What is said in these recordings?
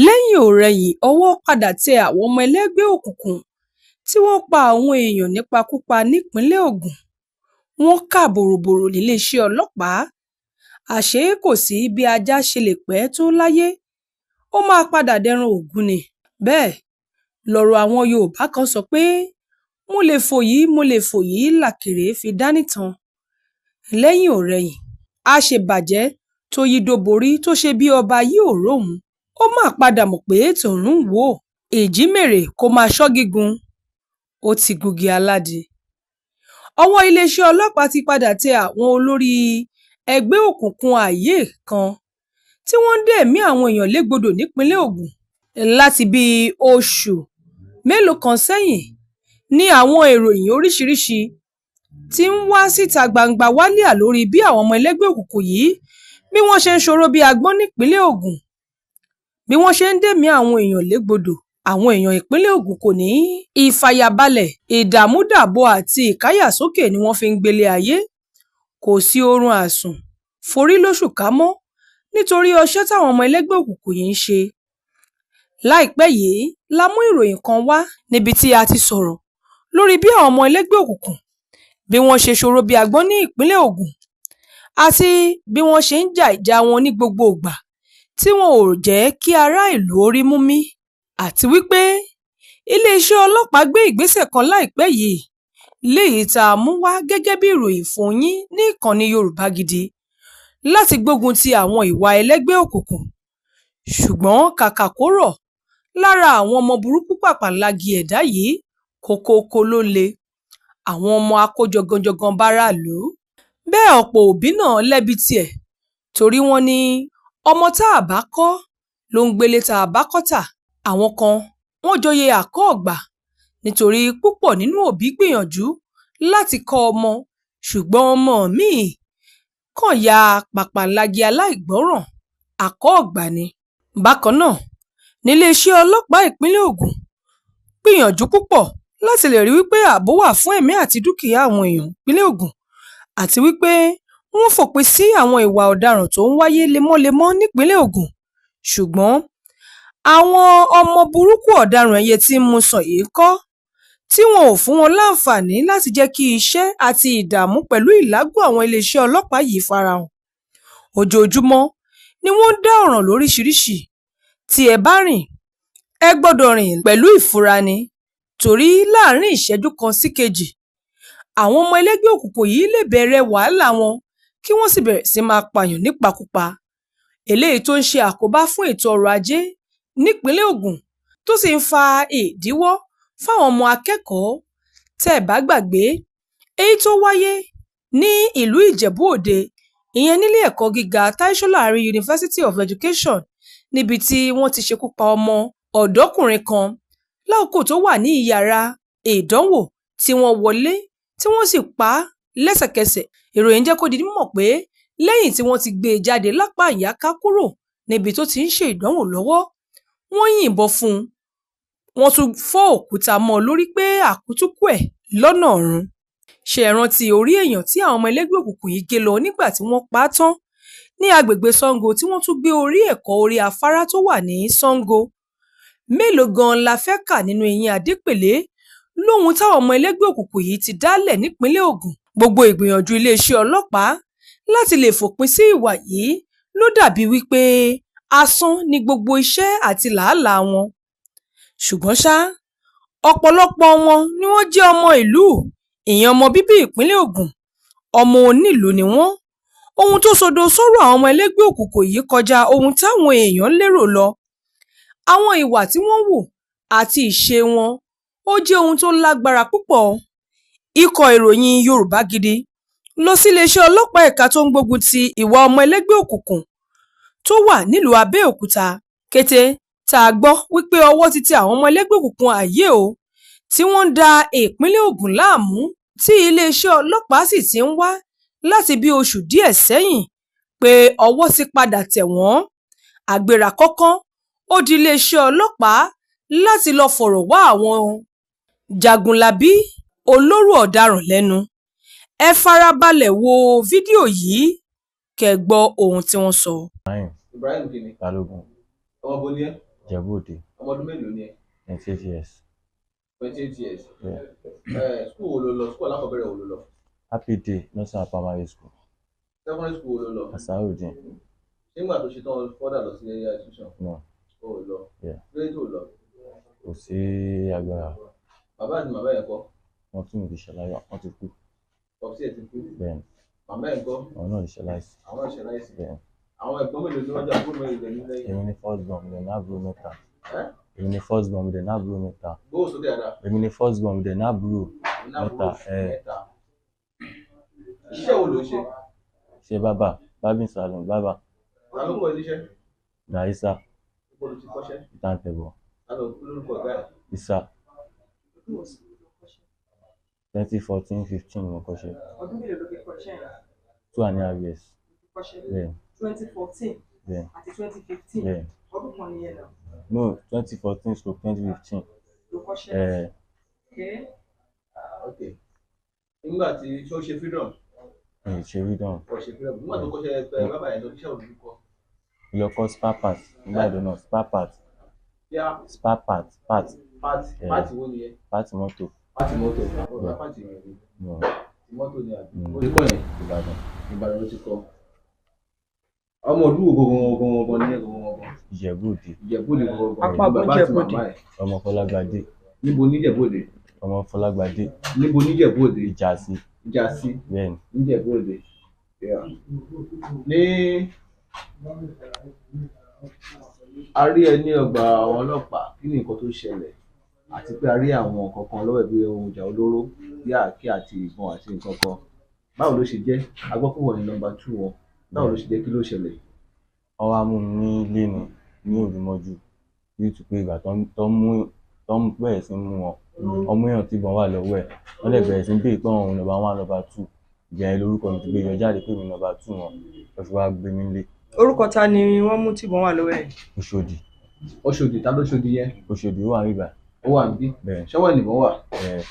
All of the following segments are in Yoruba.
Lẹ́yìn-ọ̀-rẹyìn, owó padà tẹ àwọn ọmọ ẹlẹ́gbẹ́ òkùnkùn tí wọ́n pa àwọn èèyàn nípakúpa nípìnlẹ̀ Ogun, wọ́n ká bòròbòrò níléeṣẹ́ ọlọ́pàá. Àṣé kò sí bí ajá ṣe lè pẹ́ tó láyé, ó máa padà dẹran ògún ni. Bẹ́ẹ̀ lọ̀rọ̀ àwọn Yorùbá kan sọ pé mo lè fòyí mo lè fòyí làkèrè fi dá nítan. Lẹ́yìn-ọ̀-rẹyìn, àṣebàjẹ́ tó yídó borí tó ṣe bíi ọba ayé ò róhun, ó mà padà mọ̀ pé tọ̀run ń wò ó. Ìjímèrè kò mà sọ gígùn, ó ti gungi aládìí. Ọwọ́ iléeṣẹ́ ọlọ́pàá ti padà tẹ àwọn olórí ẹgbẹ́ òkùnkùn aiye kan tí wọ́n ń dẹ̀mí àwọn èèyàn légbodò nípìnlẹ̀ Ogun. Láti bíi oṣù mélòó kan sẹ́yìn ni àwọn ìròyìn oríṣiríṣi ti ń wá síta gbangba wálíà lórí bí àwọn ọmọ ẹlẹ́gbẹ́ òkùnkùn yìí bí wọ́n ṣe ń ṣòro bíi agbọ́n nípìnlẹ̀ Ogun, bí wọ́n ṣe ń dẹ̀mí àwọn èèyàn légbodò. Àwọn èèyàn ìpínlẹ̀ Ogun kò ní ìfàyàbalẹ̀, ìdààmúdàbò àti ìkáyàsókè ni wọ́n fi ń gbélé ayé. Kò sí oorun àsùn forí lóṣùká mọ́ nítorí ọṣẹ́ táwọn ọmọ ẹlẹ́gbẹ́ òkùnkùn yìí ń ṣe. Láìpẹ́ yìí la mú ìròyìn kan wá níbi tí a ti sọ̀rọ̀ lórí bí àwọn ọmọ ẹlẹ́gbẹ́ òkùnkùn bí wọ́n ṣe ṣòro bíi agbọ́n ní ìpínlẹ̀ Ogun àti bí wọ́n ṣe ń ja ìjà wọn ní gbogbo ìgbà tí wọn ò jẹ́ kí ará ìlú ó rímú mí, àti wípé iléeṣẹ́ ọlọ́pàá gbé ìgbésẹ̀ kan láìpẹ́ yìí léyìí tá a mú wá gẹ́gẹ́ bí ìròyìn fún yín ní ìkànnì Yorùbá Gidi láti gbógun ti àwọn ìwà ẹlẹ́gbẹ́ òkùnkùn. Ṣùgbọ́n kàkà kó rọ̀ lára àwọn ọmọ burúkú pàpàǹlagi ẹ̀dá yìí, kókóókó ló le àwọn ọmọ akó-jọgànjọgàn báráàlú. Bẹ́ẹ̀ ọ̀pọ̀ òbí náà lẹ́bi tiẹ̀ torí wọ́n ní ọmọ tá a bá kọ́ ló ń gbélé tá a bá kọ́ tà. Àwọn kan wọ́n joyè àkọ́ọ̀gbà nítorí púpọ̀ nínú òbí gbìyànjú láti kọ́ ọmọ, ṣùgbọ́n ọmọ mi-ín kàn ya pàpàǹlagi aláìgbọràn àkọ́ọ̀gbà ni. Bákan náà níléeṣẹ́ ọlọ́pàá ìpínlẹ̀ Ogun gbìyànjú púpọ̀ láti lè rí wípé ààbò wà fún ẹ̀mí àti dúkìá àwọn èèyàn ìpínlẹ̀ Ogun àti wípé wọ́n fòpin sí àwọn ìwà ọ̀daràn tó ń wáyé lemọ́lemọ́ nípìnlẹ̀ Ogun. Ṣùgbọ́n àwọn ọmọ burúkú ọ̀daràn ẹyẹ tí ń múṣan yìí ńkọ́ tí wọn ò fún wọn láǹfààní láti jẹ́ kí iṣẹ́ àti ìdààmú pẹ̀lú ìlágùn àwọn iléeṣẹ́ ọlọ́pàá yìí farahàn. Ojoojúmọ́ ni wọ́n ń dá ọ̀ràn lóríṣiríṣi. Tí ẹ bá rìn, ẹ gbọ́dọ̀ rìn pẹ̀lú ìfura ni, torí láàrin ìṣẹ́jú kan sí kejì, àwọn ọmọ ẹlẹ́gbẹ́ òkùnkùn yìí lè bẹ̀rẹ̀ wàhálà wọn kí wọ́n sì bẹ̀rẹ̀ sí máa pààyàn nípakúpa. Eléyìí tó ń ṣe àkóbá fún ètò ọrọ̀ ajé nípìnlẹ̀ Ogun tó sì ń fa ìdíwọ́ fáwọn ọmọ akẹ́kọ̀ọ́. Tẹ́ ẹ bá gbàgbé èyí tó wáyé ní ìlú Ìjẹ̀bú-Òde, ìyẹn nílé ẹ̀kọ́ gíga Tai Solarin University of Education, níbi tí wọ́n ti ṣekú pa ọmọ ọ̀dọ́kùnrin kan lákòókò tó wà ní iyàrá ìdánwò tí wọ́n wọlé tí wọ́n sì pa á lẹ́sẹ̀kẹsẹ̀. Ìròyìn jẹ́ kó di mímọ̀ pé lẹ́yìn tí wọ́n ti gbé e jáde lápá ìyáká kúrò níbi tó ti ń ṣe ìdánwò lọ́wọ́, wọ́n yìnbọn fún un, wọ́n tún fọ́ òkúta mọ́ ọn lórí pé àkútúkù ẹ̀ lọ́nà ọ̀run. Ṣé ẹ rántí orí èèyàn tí àwọn ọmọ ẹlẹ́gbẹ́ òkùnkùn yìí gé lọ nígbà tí wọ́n pa á tán ní agbègbè Sango tí wọ́n tún gbé orí ẹ̀ kọ́ orí afárá tó wà ní Sango? Mélòó gan-an la fẹ́ kà nínú eyín Adépèlé lóhun táwọn ọmọ ẹlẹ́gbẹ́ òkùnkùn yìí ti dálẹ̀ nípìnlẹ̀ Ogun? Gbogbo ìgbìyànjú iléeṣẹ́ ọlọ́pàá láti lè fòpin sí ìwà yìí ló dàbíi wípé asán ni gbogbo iṣẹ́ àti làálàá wọn. Ṣùgbọ́n ṣá, ọ̀pọ̀lọpọ̀ wọn ni wọ́n jẹ́ ọmọ ìlú, ìyẹn ọmọ bíbí ìpínlẹ̀ Ogun, ọmọ onílùú ni wọ́n. Ohun tó sọdọ̀ sọ́rọ̀ àwọn ọmọ ẹlẹ́gbẹ́ òkùnkùn yìí kọjá ohun táwọn èèyàn lérò lọ. Àwọn ìwà tí wọ́n hù àti ìṣe wọn, ó jẹ́ ohun tó lágbára púpọ̀. Ikọ̀ ìròyìn Yorùbá Gidi lọ síléeṣẹ́ ọlọ́pàá ẹ̀ka tó ń gbógun ti ìwà ọmọ ẹlẹ́gbẹ́ òkùnkùn tó wà nílùú Abẹ́òkúta. Kété tá a gbọ́ wípé ọwọ́ ti tẹ àwọn ọmọ ẹlẹ́gbẹ́ òkùnkùn aiye o tí wọ́n ń da ìpínlẹ̀ Ogun láàmú, tí iléeṣẹ́ ọlọ́pàá sì ti ń wá láti bíi oṣù díẹ̀ sẹ́yìn pé ọwọ́ ti padà tẹ̀ wọ́n. Àgbéra kánkán ó di iléeṣẹ́ ọlọ́pàá láti lọ́ọ́ fọ̀rọ̀ wá àwọn jagunlabi olóró ọ̀daràn lẹ́nu. Ẹ fara balẹ̀ wo fídíò yìí kẹ́ ẹ gbọ́ ohun tí wọ́n sọ. Ibrahim. Ibrahim kini? Balógun. Ọmọ bo ni ẹ́? Ìjẹ̀bú Òde. Ọmọ ọdún mélòó ni ẹ? 28 years. 28 years. Yeah. Ẹ school wo ló lọ? School alákọ̀ọ́bẹ̀rẹ̀ wo ló lọ? Happy Day Nursery and Primary School. Secondary school wo ló lọ? Asarudin. Ṣé nígbà tó ṣe tán fọ́dà lọ sí ẹ̀yà institution? No. O ò lọ. Yeah. Kí ló dé tó lọ? Kò sí agbára. Bàbá àti màmá ẹ̀ kọ́? Wọ́n tún mi ti ṣàlàyé, wọ́n ti kú. Popsi ẹ̀ ti kú. Bẹ́ẹ̀ni. Màmá ẹ̀ kọ́? Àwọn náà ti ṣaláìsí. Àwọn náà ṣaláìsí. Bẹ́ẹ̀ni. Àwọn ẹ̀gbọ́n mélòó ni wọ́n jẹ́, àbúrò mélòó lẹ ní lẹ́yìn? Èmi ni first born, mi dẹ̀ ní àbúrò mẹ́ta. Ẹ́? Èmi ni first born, mi dẹ̀ ní àbúrò mẹ́ta. Gbóhùn sókè dáadáa. Èmi ni first born, mi dẹ̀ ní àbúrò Ní àbúrò mẹ́ta. Ẹ mẹ́ta. Iṣẹ́ wo ló ń ṣe? Ṣe bábà, barbing salon, bábà. Ta ló kọ́ ẹ níṣẹ́? Daisa. Ibo ló ti kọ́ṣẹ́? Ìtàntẹ̀bọ̀. Ta ló lórúkọ ọ̀gá ẹ̀? Isa. 2014 15 ni mo kọ́ṣẹ́. Ọdún mélòó ló fi kọ́ṣẹ́ yẹn? 2.5 years. Kọ́ṣẹ́ Bẹ́ẹ̀ni. 2014 Bẹ́ẹ̀ni. àti 2015. Bẹ́ẹ̀ni. Ọdún kan nìyẹn náà. No, 2014 stroke 2015. Ló kọ́ṣẹ́. Ẹ. Okay. Ok. Nígbà tí ṣé ó ṣe freedom? Mi ì ṣe freedom. Ó ṣe freedom. Nígbà tó kọ́ṣẹ́ ẹ bábà yẹn lọ, iṣẹ́ wo ló kọ́? Mo lọ kọ́ spare part nígbà tó náà, spare part. Yá. Spare part, part. Part. Eh. Part wo nìyẹn? Part mọ́tò. Part mọ́tò. Ọ̀gá part yẹn ni. No. Ti mọ́tò ni àbí? Mm. Ó ti kọ́ yẹn? Ìbàdàn. Ìbàdàn ló ti kọ́. Ọmọ ìlú wo gangan gangan ni ẹ gangan gangan? Ìjẹ̀bú Òde. Ìjẹ̀bú Òde gangan gangan. Apá Bàbá àti Ìjẹ̀bú Òde. màmá ẹ̀. Ọmọ Fọlágbadé. Níbo níjẹ̀bú Òde? Ọmọ Fọlágbadé. Níbo níjẹ̀bú Òde? Ìjàsí. Ìjàsí. Bẹ́ẹ̀ni. Níjẹ̀bú Òde. Yeah. Ní a rí ẹ ní ọgbà àwọn ọlọ́pàá, kí ni nǹkan tó ṣẹlẹ̀? Àti pé a rí àwọn nǹkan kan lọ́wọ́ ẹ̀ bí ohun ìjà olóró, bí àáké àti ìbọn àti nǹkan kan. Báwo ló ṣe jẹ́? A gbọ́ pé wọ́n ní number two wọn. Báwo ló ṣe jẹ́? Kí ló ṣẹlẹ̀? Wọ́n wá mú mi nílé mi ní òru mọ́jú, due to pé ìgbà tó mú tó ń bẹ̀rẹ̀ sí mú wọn, wọ́n mú èèyàn tí ìbọn wà lọ́wọ́ ẹ̀, wọ́n dẹ̀ bẹ̀rẹ̀ sí ń béèrè pé àwọn number one, number two. Ìgbà yẹn lórúkọ mi ti gbé yọ jáde pé mi number two wọn, wọ́n fi wá gbé mi nílé. Orúkọ ta ni wọ́n mú tìbọn wà lọ́wọ́ ẹ̀? Òṣòdì. Ọ̀ṣọ́dì, ta ló ṣòdì yẹn? Òṣòdì, ó wà níbà. Ó wà níbí. Bẹ́ẹ̀. Ṣọ́wọ́ ìnìbọn wà. Ẹ̀.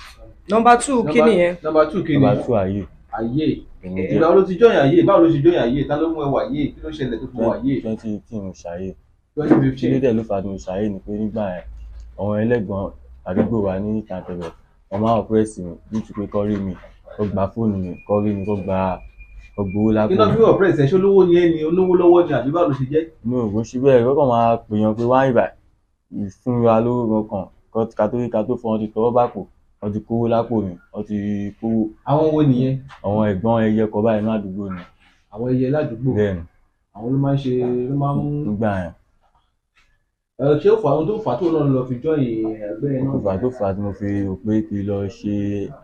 Number two kí nìyẹn? Number two kí ni? Number two ayé. Ayé. Èmi jẹ́. Ìgbà wo ló ti join ayé? Báwo ló ṣe join ayé? Ta ló mú ẹ wà ayé? Kí ló ṣẹlẹ̀ tó fi wà ayé? 2015 mo ṣàyè. twenty Kí ló fifteen. dẹ̀ ló fà á tí mo ṣàyè ni pé nígbà yẹn, àwọn ẹlẹ́gbọ̀n àdúgbò wa ní Ìtàntẹ̀bẹ̀, wọ́n máa oppress mi due to pé kọ́ rí mi, kọ́ gba fóònù mi, kọ́ rí mi, kọ́ gba, kọ́ gbowó lápò Kí ló mi. fi oppress ẹ? Ṣé olówó ni ẹ ni? Olówó lọ́wọ́ ni àbí báwo ló ṣe jẹ́? Mi ò kò ṣe bẹ́ẹ̀, kọ́kàn máa pèèyàn pé wá ìbà fún wa lówó kan, ká tó rí ká tó fọ́, wọ́n ti tọwọ́ bàpò, wọ́n ti kówó lápò mi, wọ́n ti kówó. Àwọn wo nìyẹn? Àwọn ẹ̀gbọ́n ẹyẹ kọ báyìí ní àdúgbò ni. Àwọn ẹyẹ ládùúgbò. Bẹ́ẹ̀ni. Àwọn ló máa ń ṣe, ló máa ń. Nígbà yẹn. Ẹ ṣé ó fà ohun tó fà á tó náà lọ fi join ẹgbẹ́ yẹn náà? Òkùnfà tó fà á tí mo fi rò pé kí n lọ ṣe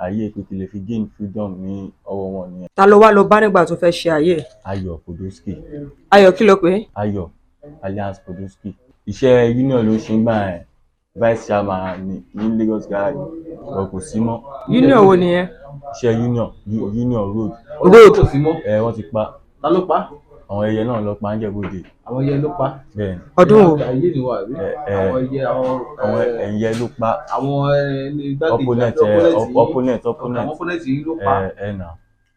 ayé, pé kí n lè fi gain freedom ní ọwọ́ wọn nìyẹn. Ta ló wá lọ bá nígbà tó fẹ́ ṣe ayé ẹ̀? Ayọ̀ Podolski. Ayọ̀ kí ló pé? Ayọ̀ alias Podolski. Iṣẹ́ union ló ṣe ń gbà yẹn, vice chairman ní ní Lagos garage, but kò sí mọ́. Union wo nìyẹn? Iṣẹ́ union, union road. Road. Kò sí mọ́. Ẹ wọ́n ti pa. Ta ló pa? Àwọn ẹyẹ náà lọ pa ń Jẹ̀bú-Òde. Àwọn ẹyẹ ló pa. Bẹ́ẹ̀ni. Ọdún wo? Ayé ni wà àbí? Ẹ ẹ. Àwọn ẹyẹ, àwọn Àwọn ẹyẹ ló pa. Àwọn ẹni igbákejì Opponent àti ẹ opponent yìí. Opponent, opponent. Àwọn opponent yìí ló pa. Ẹ ẹ nà.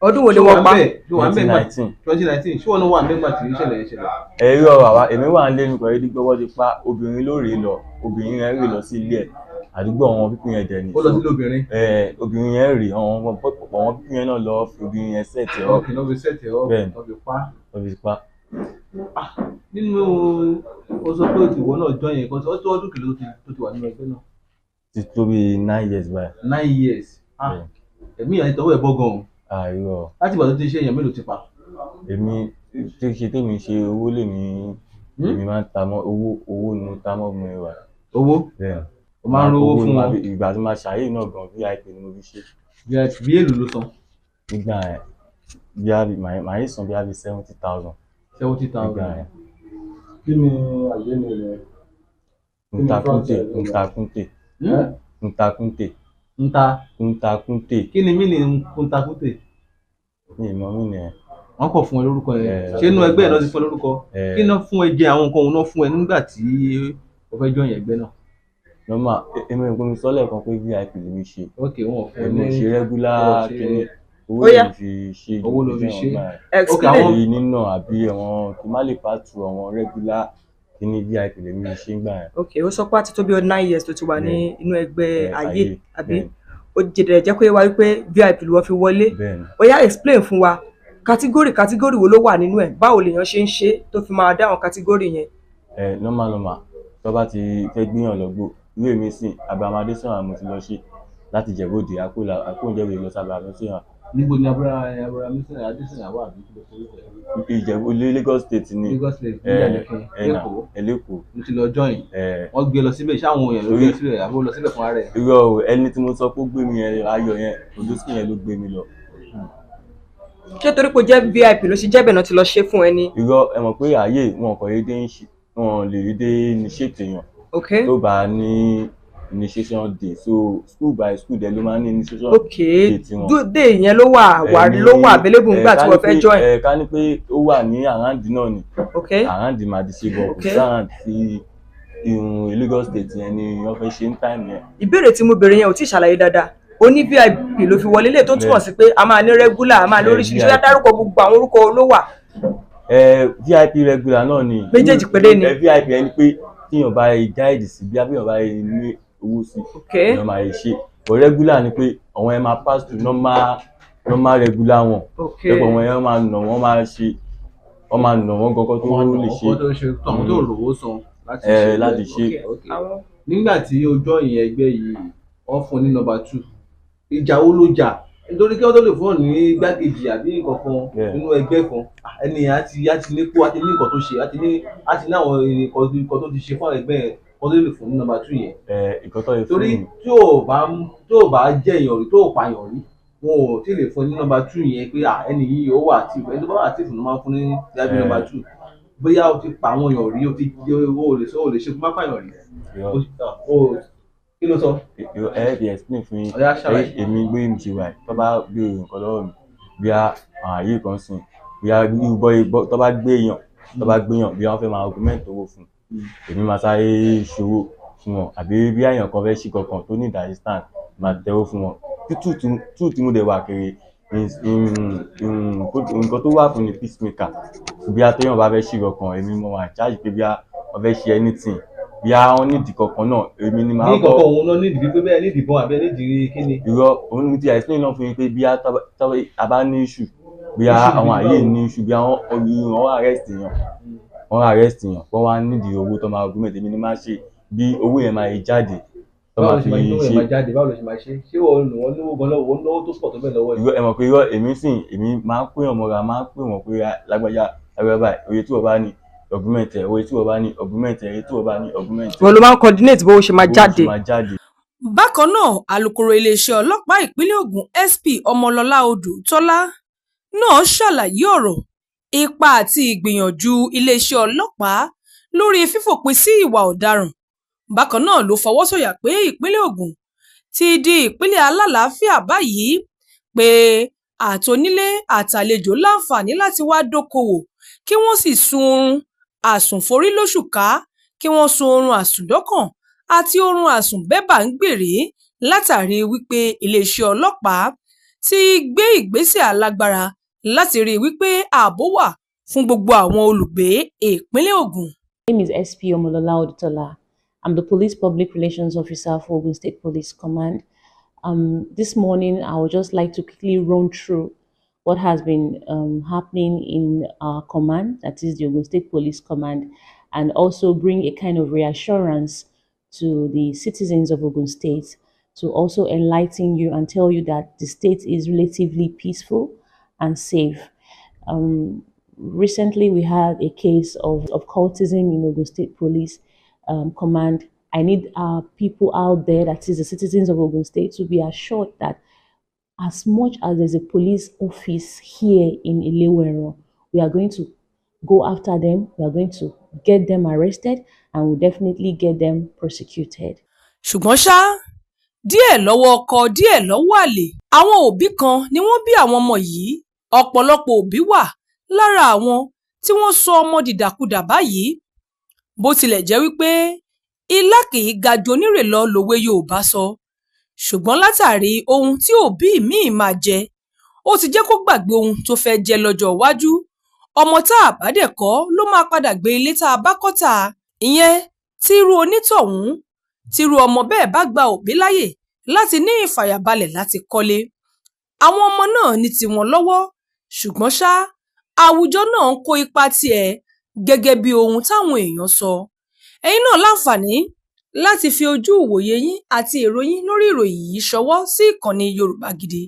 Ọdún wo ni wọ́n pa? Ṣé wà ń bẹ̀? 2019. 2019. Ṣé wọn náà wà nígbà tí ìṣẹ̀lẹ̀ yẹn ṣẹlẹ̀? Ẹ rí ọ̀rọ̀ àwa, èmi wà ń lé nípa ẹni gbọ́wọ́ ti pa, obìnrin ló rèé lọ, obìnrin yẹn rèé lọ sí ilé ẹ̀, àdúgbò àwọn people yẹn dẹ̀ ni. Ó lọ sílé obìnrin. Ẹ, obìnrin yẹn rèé, àwọn àwọn people yẹn náà lọ fi obìnrin yẹn set ẹ̀ up. Ok, lọ́ fi set ẹ̀ up. Bẹ́ẹ̀ni. Lọ́ fi pa. Lọ́ fi pa. Nínú o sọ pé ìwọ náà join yẹn kan, ó tó ọdún kìló tó ti wà nínú ẹgbẹ́ náà? Ti tó bí 9 years báyìí. 9 years. Ah, ẹ̀mí ìyá ìtọ́wọ́ ẹ̀ bọ́ gan-an. Àìrọ̀. Láti ìgbà tó ti ṣe, èèyàn mélòó ti pa? Èmi tí ṣe tèmi ṣe owó lèmi, èmi máa ń ta mọ́ owó, owó ni mo ta mọ́ mi wà. Owó? Bẹ́ẹ̀. O máa ń rówó Owó fún ni màá wọn? Ìgbà tí màá ṣàyè náà gan, VIP ni mo fi ṣe. VIP bí èlò ló san? Nígbà yẹn, bí a bí màá yìí san bí a bí 70,000. 70,000. Nígbà yẹn. Kí ni àyè ni rẹ? Ntakunte, Ntakunte. Ntakunte. Nta. Ntakunte. Kí ni mí ni Ntakunte? Mi ì mọ mí nìyẹn. Wọ́n kọ̀ fún ẹ lórúkọ yẹn. Eh, Ṣé inú ẹgbẹ́ ẹ̀ náà ti fún ẹ lórúkọ? Eh. Kí náà fún ẹ jẹ, àwọn nǹkan òun náà fún ẹ nígbà tí o fẹ́ join ẹgbẹ́ náà? Normal, èmi ò gbọ́n mi sọ́lẹ̀ kan pé VIP lèmi ṣe. Ok, wọn ò fún ẹ Èmi ò ní ṣe regular wọn ò ṣe- kíní. Owó Ó yá. lèmi fi ṣe. Owó ló fi ṣe. Ìgbà yẹn. Explain. Ok, àwọn- Èyí nínà àbí àwọn kí má lè pàtó àwọn regular Kíní VIP lèmi ṣe ń gbà yẹn. Ok, ó sọ pé àti tó bí 9 years tó ti wà ní inú ẹgbẹ́ ayé, ayé, àbí? Bẹ́ẹ̀ni. Ó jẹ̀dẹ̀ jẹ́ pé wá wípé VIP ló wọ́n fi wọlé. Bẹ́ẹ̀ni. Ó yá, explain fún wa, category category wo ló wà nínú ẹ̀? Báwo lèèyàn ṣe ń ṣe tó fi máa dá àwọn category yẹn? Ẹ normal normal, tó bá ti fẹ́ gbéyàn lọ́gbó, irú èmi sìn, Abraham Adesanya mo ti lọ ṣe láti Ìjẹ̀bú-Òde, àkóńjẹ́bù lọ sí Abraham Adesanya. Níbo ni Abraham Adesanya wà, àbí kí ló forúkọ ẹ̀? Ìjẹ̀bú, Lagos State ni. Lagos State, ẹ níjànìkẹ́ ẹ nà lẹ́kọ̀ọ́. Ẹ lẹ́kọ̀ọ́. Ló ti lọ join? Ẹ. Wọ́n gbé lọ síbẹ̀? Ṣé àwọn èèyàn ló gbé síbẹ̀, àbí ó lọ síbẹ̀ fúnra rẹ̀? Irọ́ o, ẹni tí mo sọ pé ó gbé mi yẹn, Ayọ̀ yẹn, Odosky yẹn ló gbé mi lọ. Ṣé torí pé ó jẹ́ VIP ló ṣe jẹ́bẹ̀ náà ti lọ ṣe fún ẹni? Irọ́, ẹ mọ̀ pé ààyè wọn kò déédéé ń ṣe, wọn lè déédéé initiate èèyàn tó bá ní initiation day. So school by school dẹ̀ ló máa ń ní initiation day tiwọn. Day yẹn ló wà wà ló wà available nígbà tí ká wọ́n ní fẹ́ join? Ẹ ká ní pé ó wà ní around náà ni, around máa di ṣe bọ̀ kò sí around sí irun Lagos State yẹn ni wọ́n fẹ́ ṣe ní time yẹn. Ìbéèrè tí mo béèrè yẹn ò tí ì ṣàlàyé dáadáa. Ó ní VIP ló fi wọlé, lè tó túmọ̀ sí pé a máa ní regular, a máa ní oríṣiríṣi. Ó yá, VIP. dárúkọ gbogbo àwọn orúkọ ló wà. Ẹ VIP, regular náà ni. Méjèèjì péré ni. Ẹ VIP ẹni pé tíyàn bá yẹ guide sí, bí abíyàn bá yẹ ní owó sí, èèyàn máa yẹ ṣe. But regular ni pé àwọn ẹ máa pass through normal normal regular wọn. Pé àwọn ẹ máa nà wọ́n, máa ṣe, wọ́n máa nà wọ́n gọ́gọ́ tó lè ṣe. Wọ́n tó ṣe àwọn tó rówó san láti Ẹ, ṣe láti bẹ́ẹ̀. ṣe. Ok. Nígbà tí o join ẹgbẹ́ yìí, wọ́n fún un ní number 2. Ìjà wo ló jà? Nítorí kí wọ́n tó lè fún ọ ní igbákejì àbí nǹkan kan nínú ẹgbẹ́ kan, ẹni yẹn á ti ní kó á ti ní nǹkan tó ṣe, á ti ní àwọn nǹkan tó ti ṣe fún àwọn ẹgbẹ́ yẹn kó tó lè fún ní number 2 yẹn. Ẹ nǹkan tó lè fún Torí mi. tí ò bá jẹ́ èèyàn rí, tó ò pààyàn rí, wọn ò tí ì lè fún ní number 2 yẹn pé ẹni yìí ó wà active. Ẹni tó bá wà active ló máa ń fún ní bí number 2. Bóyá o ti pa àwọn èèyàn rí, o ti o ò lè sọ, o lè ṣe kó má pààyàn rí. Irọ́. Kí ló sọ? Irọ́, ẹ fi explain fún yín. Ó yá, ṣàlàyé. Ẹ, èmi gbé mi ṣe wà yìí, tó bá béèrè nǹkan lọ́wọ́ mi, bí a àwọn àyè kan sìn, bí a irú bọ́ tó bá gbé èèyàn, bí wọ́n fẹ́ máa augment owó fún un, èmi máa sáré ṣòwò fún wọn, àbí bí èèyàn kan fẹ́ ṣí kankan tó need assistance, máa tẹ̀wó fún wọn. Tútù tí mo dẹ̀ wà kiri, nǹkan tó wà fún ni peacemaker. Bí a téèyàn bá fẹ́ ṣí kankan, èmi mo wà charge pé bí a wọ́n fẹ́ ṣe anything, bí a wọ́n nídìí kankan náà, èmi ni màá Ní kankan òun náà nídìí pé bẹ́ẹ̀ nídìí ìbọn àbí nídìí kíni? Irọ́, òun ni mo ti explain náà fún yín pé bí a tá bá ní issue, bí a Issue àwọn bíi àyè báwo? ní issue, bí àwọn wọ́n arrest èèyàn, wọ́n arrest èèyàn, wọ́n wá nídìí owó tó máa augment, èmi ni máa ṣe bí owó yẹn máa yẹ jáde tó Báwo máa ló ṣe fi máa ṣe tó yẹn ṣe. máa jáde? Báwo ló ṣe máa ṣe? Ṣé wọ́n lò wọ́n lówó gan lọ́wọ́, wọ́n lówó tó pọ̀ tó bẹ́ẹ̀ lọ́wọ́ yìí? Irọ́, ẹ mọ̀ pé irọ́, èmi sìn, èmi máa ń pè wọ́n mọ́ra, máa ń pè wọ́n pé, "Ah, lágbájá lágbájá báyìí, oye tí wọ́n bá ní augment ẹ̀, oye tí wọ́n bá ní augment ẹ̀, oye tí wọ́n bá ní augment ẹ̀." Wọ́n ló máa ń coordinate bó ṣe máa Bó ṣe jáde. máa jáde. Bákan náà, alūkkóró iléeṣẹ́ ọlọ́pàá ìpínlẹ̀ Ogun, SP Ọmọlọ́lá Odùtọ́lá náà ṣàlàyé ọ̀rọ̀ ipa àti ìgbìyànjú iléeṣẹ́ ọlọ́pàá lórí fífòpin sí ìwà ọ̀daràn. Bákan náà ló fọwọ́ sọ̀yà pé ìpínlẹ̀ Ogun ti di ìpínlẹ̀ alálàáfíà báyìí, pé àtònílé àtàlejò láǹfààní láti wáá dókoòwò kí wọ́n sì sun oorun àsùnforílóṣùká, kí wọ́n sun oorun àsùndọ́kàn àti oorun àsùnbẹ́bà-ń-gbèrè, látàrí wípé iléeṣẹ́ ọlọ́pàá ti gbé ìgbésẹ̀ alágbára láti rí i wípé ààbò wà fún gbogbo àwọn olùgbé ìpínlẹ̀ Ogun. My name is SP Omolola Odutola. I'm the Police Public Relations Officer for Ogun State Police Command. This morning, I would just like to quickly run through what has been happening in our command, that is the Ogun State Police Command, and also bring a kind of reassurance to the citizens of Ogun State, to also enlighten you and tell you that the state is relatively peaceful and safe. Recently, we had a case of cultism in Ogun State Police Command. I need our people out there, that is the citizens of Ogun State, to be assured that as much as there's a police office here in Eleweran, we are going to go after them, we are going to get them arrested, and we'll definitely get them prosecuted. Ṣùgbọ́n ṣá, díẹ̀ lọ́wọ́ ọkọ, díẹ̀ lọ́wọ́ àlè, àwọn òbí kan ni wọ́n bí àwọn ọmọ yìí. Ọ̀pọ̀lọpọ̀ òbí wà lára àwọn tí wọ́n sọ ọmọ dìdàkudà báyìí. Bó tilẹ̀ jẹ́ wípé ilá kì í ga ju onírè lọ lòwe Yorùbá sọ, ṣùgbọ́n látàrí ohun tí òbí mi-ín máa jẹ, ó ti jẹ́ kó gbàgbé ohun tó fẹ́ẹ́ jẹ́ lọ́jọ́ iwájú. Ọmọ tá a bá dẹ̀ kọ́ ló máa padà gbé ilé tá a bá kọ́ tà. Ìyẹn tí irú onítọ̀hún tírú ọmọ bẹ́ẹ̀ bá gba òbí láàyè láti ní ìfàyàbalẹ̀ láti kọ́lé. Àwọn ọmọ náà ní tiwọn lọ́wọ́, ṣùgbọ́n ṣá, àwùjọ náà ń kó ipa tiẹ̀ gẹ́gẹ́ bí ohun táwọn èèyàn sọ. Ẹ̀yin náà láǹfààní láti fi ojú ìwòye yín àti èrò yín lórí ìròyìn yìí ṣọwọ́ sí ìkànnì Yorùbá Gidi.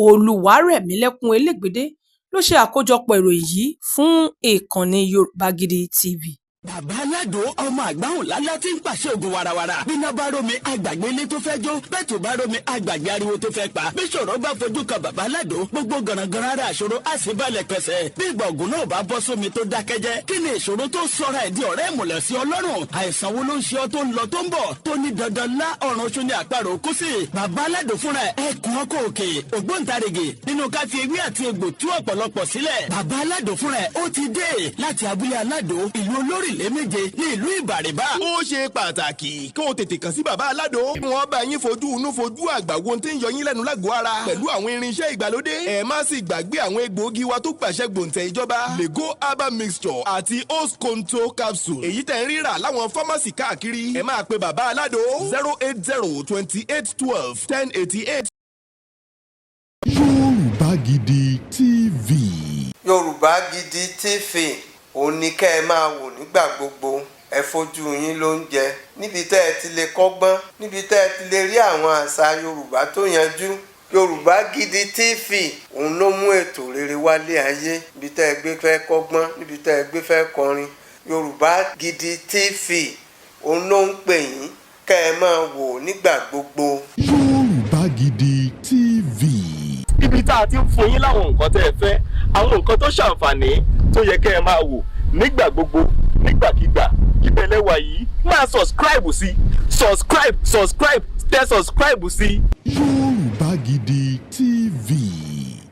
Olúwarẹ̀mílẹ́kùn Elégbèdé ló ṣe àkójọpọ̀ ìròyìn yìí fún ìkànnì Yorùbá Gidi TV. Bàbá Aládò, ọmọ àgbáhùn lálá tí ń pàṣẹ ògùn warawara. Bíná bá rómi, àgbàgbé ilé tó fẹ́ jó. Bẹ́ẹ̀ tó bá rómi, àgbàgbé ariwo tó fẹ́ pa. Bí ṣòro bá fojú kan bàbá Aládò, gbogbo gànàgànà ara àṣòro á sì balẹ̀ pẹ̀sẹ̀. Bí ìgbà ògùn náà bá bọ́ sómi tó dákẹ́jẹ́, kí ni ìṣòro tó sọra ẹ̀ di ọ̀rẹ́ ìmùlẹ̀ sí Ọlọ́run? Àìsàn wo ló ń ṣe ọ́ tó ń lọ tó ń bọ̀, tó ní dandan lá ọ̀run oṣù ní àparò kú sí? Bàbá Aládò fúnra ẹ̀, ẹkùn ọkọ̀ òkè, ògbóǹtarìgì nínú ká fi ewé àti egbò tú ọ̀pọ̀lọpọ̀ sílẹ̀. Bàbá Aládò fúnra ẹ̀ ó ti dé láti abúlé Aládò, ìlú olórílẹ̀ méje ní ìlú Ìbàrìbà. Ó ṣe pàtàkì kó o tètè kàn sí bàbá Aládò. Wọ́n bá yín fojú inú fojú àgbà wo tí ń yọ yín lẹ́nu lágọ̀ọ́ ara pẹ̀lú àwọn irinṣẹ́ ìgbàlódé. Ẹ má sì gbàgbé àwọn egbòogi wa tó gbàṣẹ gbòǹtẹ̀ ìjọba, Lego herbal mixture àti Osconto capsule, èyí tẹ̀ ń rírà láwọn pharmacy káàkiri. Ẹ máa pe bàbá Aládò 08028121088. Yorùbá Gidi TV. Yorùbá Gidi TV, òun ni kẹ́ ẹ máa wò nígbà gbogbo. Ẹ fojú yín ló ń jẹ níbi tẹ́ ẹ ti lè kọ́gbọ́n, níbi tẹ́ ẹ ti lè rí àwọn àṣà Yorùbá tó yanjú. Yorùbá Gidi TV, òun ló mú ètò rere wálé ayé. Níbi tẹ́ ẹ gbé fẹ́ kọ́gbọ́n, níbi tẹ́ ẹ gbé fẹ́ kọrin, Yorùbá Gidi TV, òun ló ń pè yín kẹ́ ẹ máa wò nígbà gbogbo. Yorùbá Gidi TV. Ibi tá a ti ń fún yín láwọn nǹkan tẹ́ ẹ fẹ́, àwọn nǹkan tó ṣàǹfààní tó yẹ kẹ́ ẹ máa wò nígbà gbogbo, nígbàkigbà, ibẹ̀ lẹ́wà yìí. Máa subscribe sí, subscribe, subscribe, tẹ subscribe sí. Yorùbá Gidi TV.